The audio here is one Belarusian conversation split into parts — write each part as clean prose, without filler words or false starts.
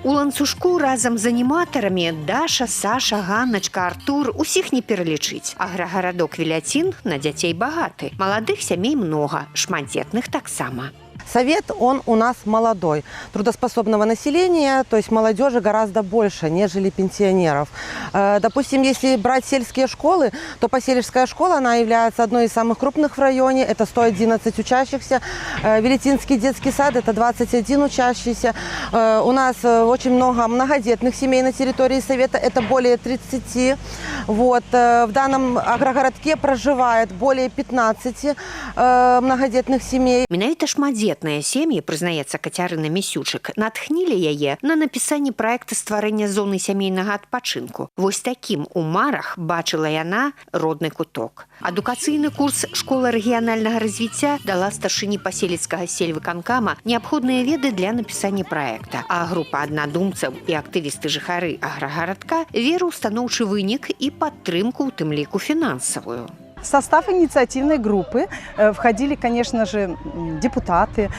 У ланцужку разам з аніматарамі Даша, Саша, Ганначка, Артур — усіх не пералічыць. Аграгарадок Веляцін на дзяцей багаты. Маладых сямей многа, шматдзетных таксама. Совет, он у нас молодой. Трудоспособного населения, то есть молодежи, гораздо больше, нежели пенсионеров. Допустим, если брать сельские школы, то поселическая школа, она является одной из самых крупных в районе, это 111 учащихся. Велетинский детский сад – это 21 учащийся. У нас очень много многодетных семей на территории совета, это более 30. Вот. В данном агрогородке проживает более 15 многодетных семей. Менавіта шматдзетныя сем'і, прызнаецца Кацярына Місючык, натхнілі яе на напісанне праекта стварэння зоны сямейнага адпачынку. Вось такім у марах бачыла яна родны куток. Адукацыйны курс «Школа рэгіянальнага развіцця» дала старшыні паселецкага сельвыканкама неабходныя веды для напісання праекта. А група аднадумцаў і актывісты жыхары аграгарадка веру ў станоўчы вынік і падтрымку, у тым ліку фінансавую. В состав инициативной группы входили, конечно же, депутаты,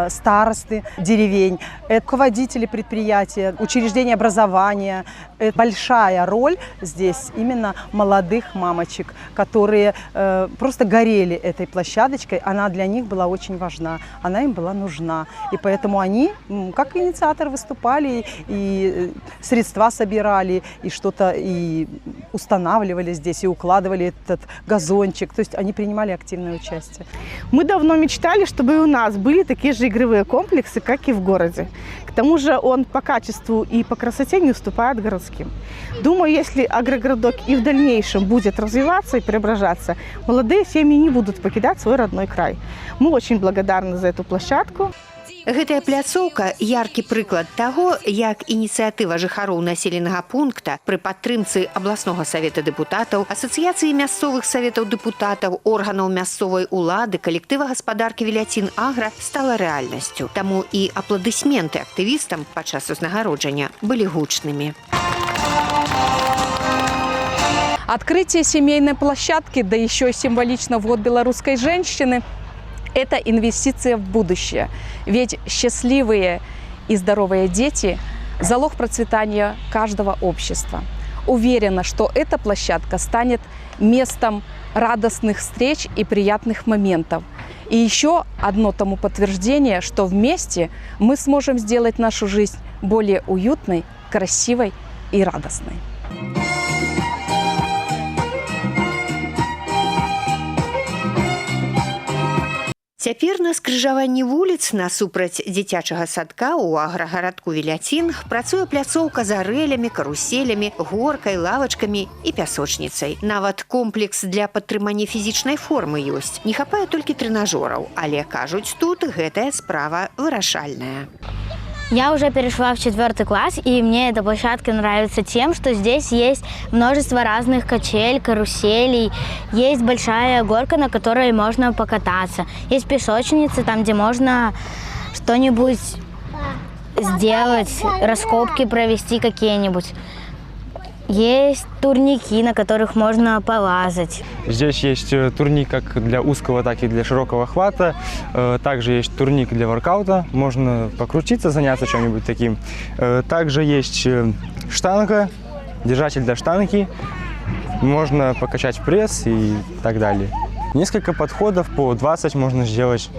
старосты деревень, руководители предприятия, учреждения образования. Большая роль здесь именно молодых мамочек, которые просто горели этой площадочкой. Она для них была очень важна, она им была нужна. И поэтому они, как инициаторы, выступали и средства собирали, и что-то и устанавливали здесь, и укладывали этот газончик. То есть они принимали активное участие. Мы давно мечтали, чтобы и у нас были такие же игровые комплексы, как и в городе. К тому же он по качеству и по красоте не уступает городским. Думаю, если агрогородок и в дальнейшем будет развиваться и преображаться, молодые семьи не будут покидать свой родной край. Мы очень благодарны за эту площадку. Гэтая пляцоўка — яркі прыклад таго, як ініцыятыва жыхароў населенага пункта пры падтрымцы абласнога савета дэпутатаў, асацыяцыі мясцовых саветаў дэпутатаў, органаў мясцовай улады, калектыва гаспадаркі «Веляцін Агра» стала рэальнасцю. Таму і апладысменты актывістам падчас узнагароджання былі гучнымі. Открытие семейной площадки, да еще символично в год белорусской женщины, это инвестиция в будущее. Ведь счастливые и здоровые дети – залог процветания каждого общества. Уверена, что эта площадка станет местом радостных встреч и приятных моментов. И еще одно тому подтверждение, что вместе мы сможем сделать нашу жизнь более уютной, красивой и радостной. Цяпер на скрыжаванні вуліц насупраць дзіцячага садка ў аграгарадку Веляцін працуе пляцоўка з арэлямі, каруселямі, горкай, лавачкамі і пясочніцай. Нават комплекс для падтрымання фізічнай формы ёсць. Не хапае толькі трэнажораў, але, кажуць тут, гэтая справа вырашальная. Я уже перешла в четвертый класс, и мне эта площадка нравится тем, что здесь есть множество разных качель, каруселей, есть большая горка, на которой можно покататься, есть песочница, там, где можно что-нибудь сделать, раскопки провести какие-нибудь. Есть турники, на которых можно полазать. Здесь есть турник как для узкого, так и для широкого хвата. Также есть турник для воркаута. Можно покрутиться, заняться чем-нибудь таким. Также есть штанга, держатель для штанги. Можно покачать пресс и так далее. Несколько подходов по 20 можно сделать,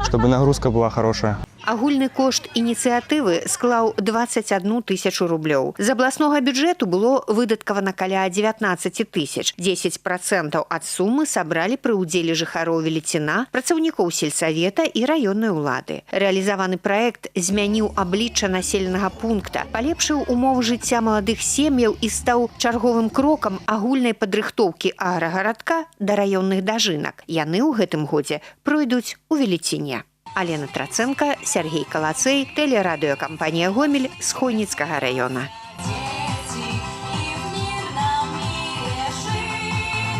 чтобы нагрузка была хорошая. Агульны кошт ініцыятывы склаў 21 тысячу рублёў. З абласнога бюджэту было выдаткавана каля 19 тысяч. 10% ад сумы сабралі пры ўдзеле жыхароў Веліціна, працаўнікоў сельсавета і раённай улады. Рэалізаваны праект змяніў аблічча населенага пункта, палепшыў умовы жыцця маладых сем'яў і стаў чарговым крокам агульнай падрыхтоўкі аграгарадка да раённых дажынак. Яны ў гэтым годзе пройдуць у Веліціне. Алена Трацэнка, Сяргей Калацэй, тэлерадыёкампанія «Гомель» з Хойніцкага раёна.